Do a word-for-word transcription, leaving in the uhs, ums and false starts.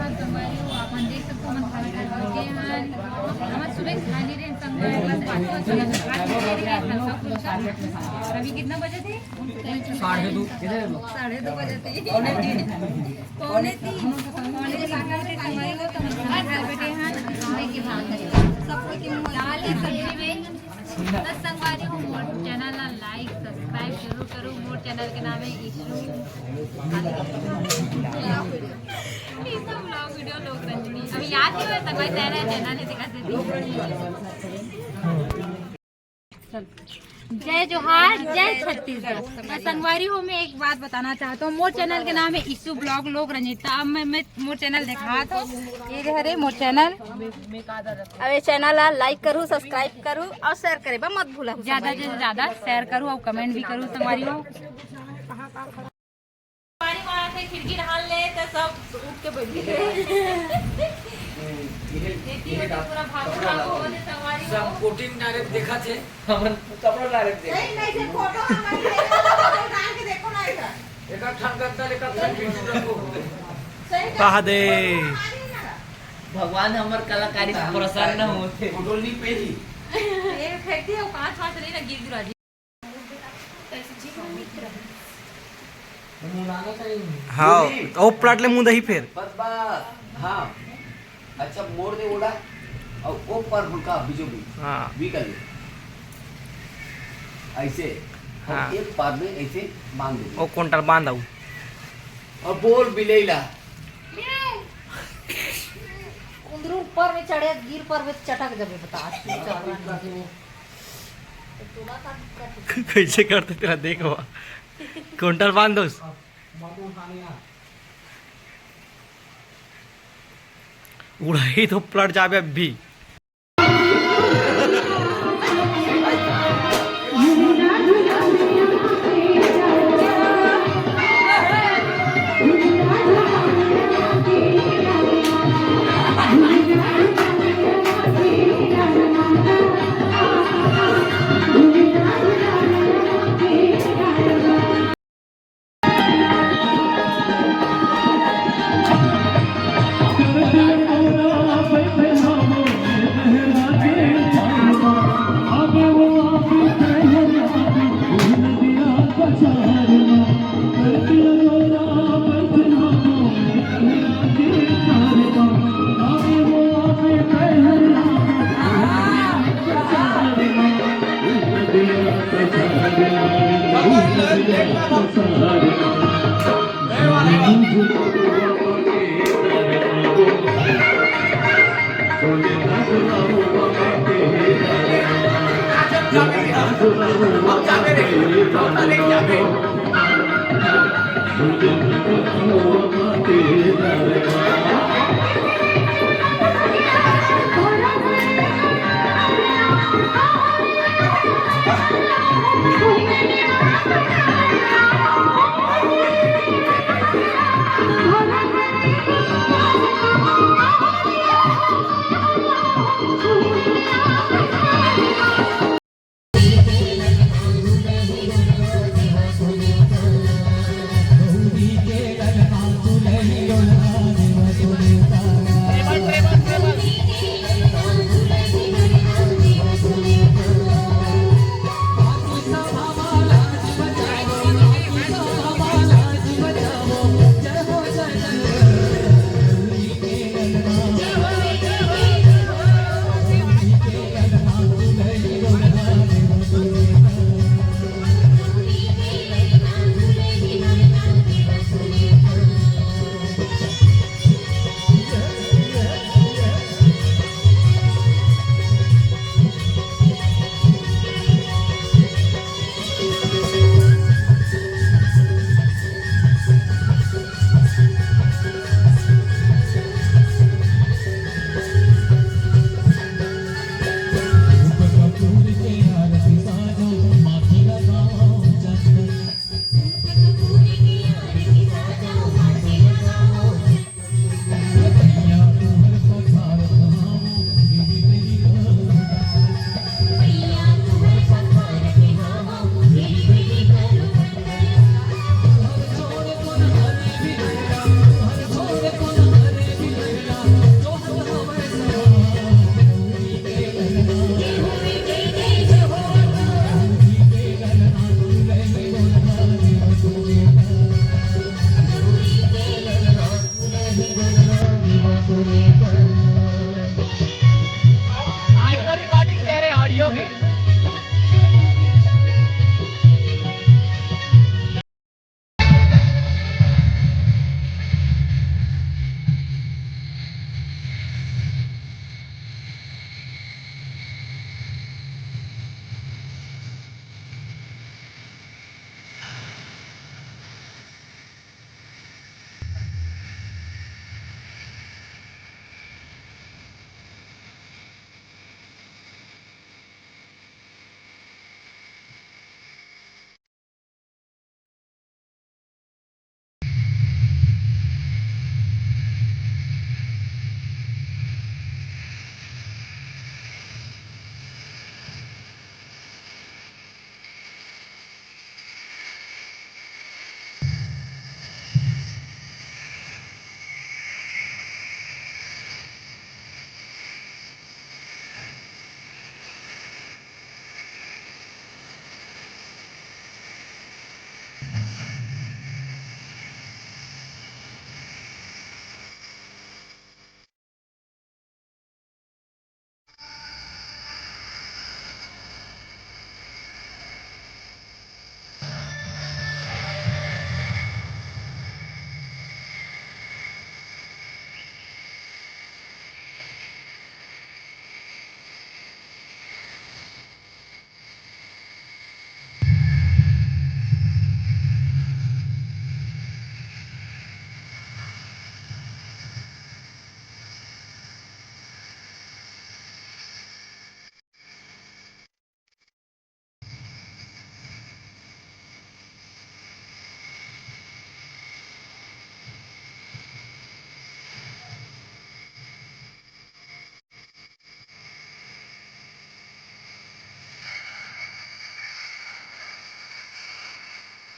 संगवारी हो, आप मन देख सकते हो, हमन खाना खा चुके हैं। हमन सुबह खा नहीं रहे संगवारी, बाकी बस हमन खा चुके हैं हल्का फुल्का। अभी कितना बजे थे? साढ़े दो। साढ़े दो बजे थे। पौने तीन। पौने तीन। पौने तीन बजे संगवारी हो, तो हमन खाना खा बैठे हैं। सबको की दाल है सब्जी में। बस संगवारी हो, मोर चैनल ला लाइक सब्सक्राइब जरूर करो। मोर चैनल के नाम है ईशू, ईशू ब्लॉग वीडियो लोक रंजनी। अभी याद नहीं होता भाई, तेरा चैनल है, दिखा देती। जय जोहार, जय छत्तीसगढ़। मैं संगवारी हो, मैं एक बात बताना चाहता हूँ। मोर चैनल के नाम है ईशू ब्लॉग लोक रंजनी। अब मैं, मैं मोर चैनल दिखात हूँ। ये हरे मोर चैनल। अब ये चैनल ला लाइक करू, सब्सक्राइब करू और शेयर करे बा मत भूला। ज्यादा से ज्यादा शेयर करू और कमेंट भी करू संगवारी हो। पानी मारत हे, खिड़की ढाल ले त सब उठ के बैठ गए। एती ओती पूरा भागो भागो हो जे संगवारी हो। सब कोटिंग डायरेक्ट देखा थे, हमन कपड़ा डायरेक्ट देख। नहीं, नहीं, से फोटो हमारी है, फोटो डाल के देखो ना इधर। एक ठन गद्दा ले, एक ठन टिशू रखो। सही कहा दे। भगवान हमर कलाकारी से प्रसन्न होथे। फोटो नहीं पेली। ये फेंक दिया, वो कांच वांच नहीं ना गिर गिरा जी। हाँ, ओ प्लाट ले मुंह दही फेर। बस, बस। हाँ। अच्छा, मोड़ दे ओला। और ओ पर हुनका बीचों बीच। हाँ। वी कर ले। ऐसे। और हाँ। एक पार में ऐसे बांध दे। ओ कुंटल बांध आऊ। और बोल बिलेला। कुंदरू ऊपर में चढ़े, गिर पर में चटक जबे, बता। कैसे करते तेरा देखो। कुंटल बांध दो। उड़ाई तो प्लाट जाबे अभी।